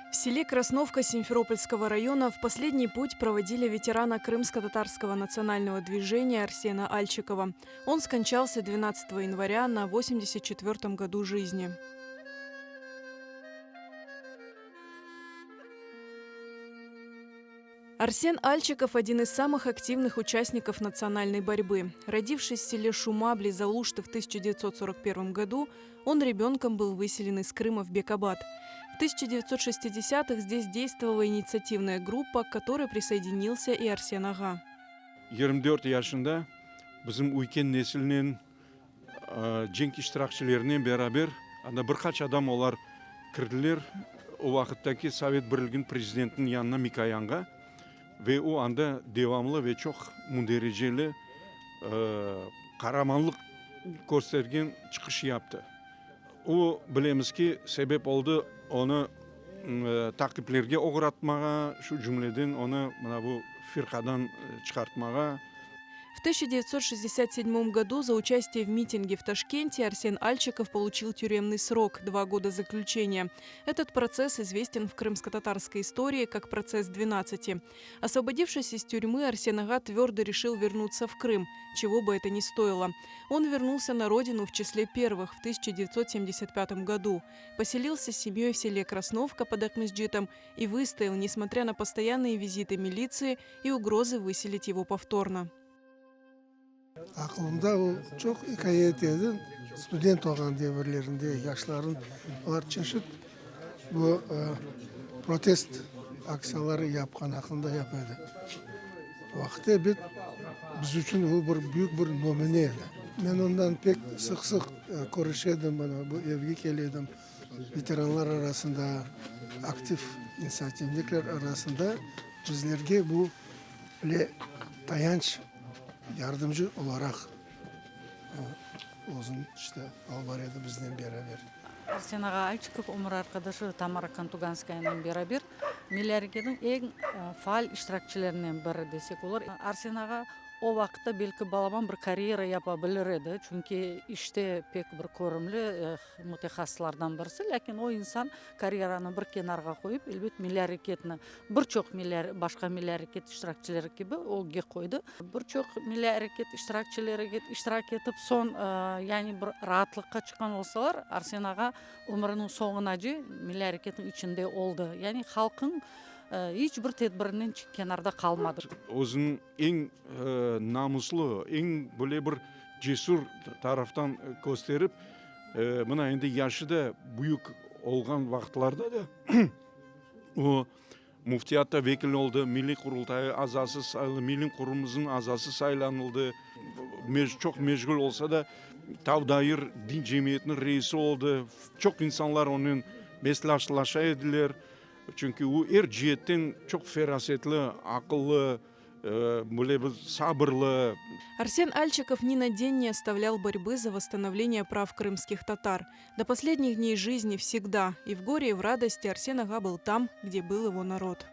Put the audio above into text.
В селе Красновка Симферопольского района в последний путь проводили ветерана крымско-татарского национального движения Арсена Альчикова. Он скончался 12 января на 84-м году жизни. Арсен Альчиков – один из самых активных участников национальной борьбы. Родившись в селе Шума близ Алушты в 1941 году, он ребенком был выселен из Крыма в Бекабад. В 1960-х здесь действовала инициативная группа, к которой присоединился и Арсен Ага. 24 yaşında bizim üyken nesilnen, cenk iştirakçilerinen beraber, anda bir qaç adam olar kirdiler o vaqıttaki Sovet Birliginiñ prezidentiniñ yanına Mikoyanğa ve o anda devamlı ve çoq mündericeli qaramanlıq köstergen çıqış yaptı. O, bilemiz ki, sebep oldı onı taqiplerge oğratmağa, şu cümleden onı mına bu firqadan çıqartmağa. В 1967 году за участие в митинге в Ташкенте Арсен Альчиков получил тюремный срок – два года заключения. Этот процесс известен в крымско-татарской истории как процесс 12. Освободившись из тюрьмы, Арсен Ага твердо решил вернуться в Крым, чего бы это ни стоило. Он вернулся на родину в числе первых в 1975 году. Поселился с семьей в селе Красновка под Акмесджитом и выстоял, несмотря на постоянные визиты милиции и угрозы выселить его повторно. Aqılımda o çoq ikâye ete edi, student olğan devirlerinde yaşların olar çeşit bu protest aktsiyaları yapqan aqqında yapa edi. O vaqıt ebet biz içün o bir büyük bir nümüne edi. Men ondan pek sıq-sıq körüşe edim, mına bu evge kele edim, veteranlar arasında, aktiv inisiativnikler arasında bizlerge bu bile tayanç, yardımcı olaraq özün işte alıp bara edi biznen beraber. Arsen ağa Alçikov ömür arqadaşı Tamara Kontuganskayanen beraber Milliy areketniñ eñ faal iştirakçilerinden biri desek olur. Arsen ağa o vaqıtta belki balaban bir karyera yapa bilir edi, çünki işte pek bir körümli mütehassıslardan birisi, lâkin o insan karyeranı bir kenarğa qoyıp, elbet, milliy areketni, bir çoq milliy, başqa milliy areket iştirakçileri kibi ögge qoydı. Bir çoq milliy areket iştirakçileri iştirak etip, soñ, yani bir raatlıqqa çıqqan olsalar, Arsen ağa ömrüniñ soñunace milliy areketniñ içinde oldı. Yani halqıñ iç bir tedbirinden kenarda qalmadı. Özüniñ eñ namuslı, eñ böyle bir cesür taraftan kösterip, mına endi yaşı da büyük olğan vaqıtlarda da o Müftiyatta vekil oldı, Milliy Qurultayı azası sayıldı, Milliy Qurumımıznıñ azası saylanıldı. Çoq meşğul olsa da, Tavdayır din cemiyetiniñ reisi oldı. Çoq insanlar onen mesleatlaşa ediler. Çünki o er ciyetten çoq ferasetli, aqıllı, böyle bir sabırlı. Arsen Alçikov ni na den ne ostavlyal borьбы за восстановление прав крымских татар. До последних дней жизни всегда, и в горе, и в радости Арсен ağa был там, где был его народ.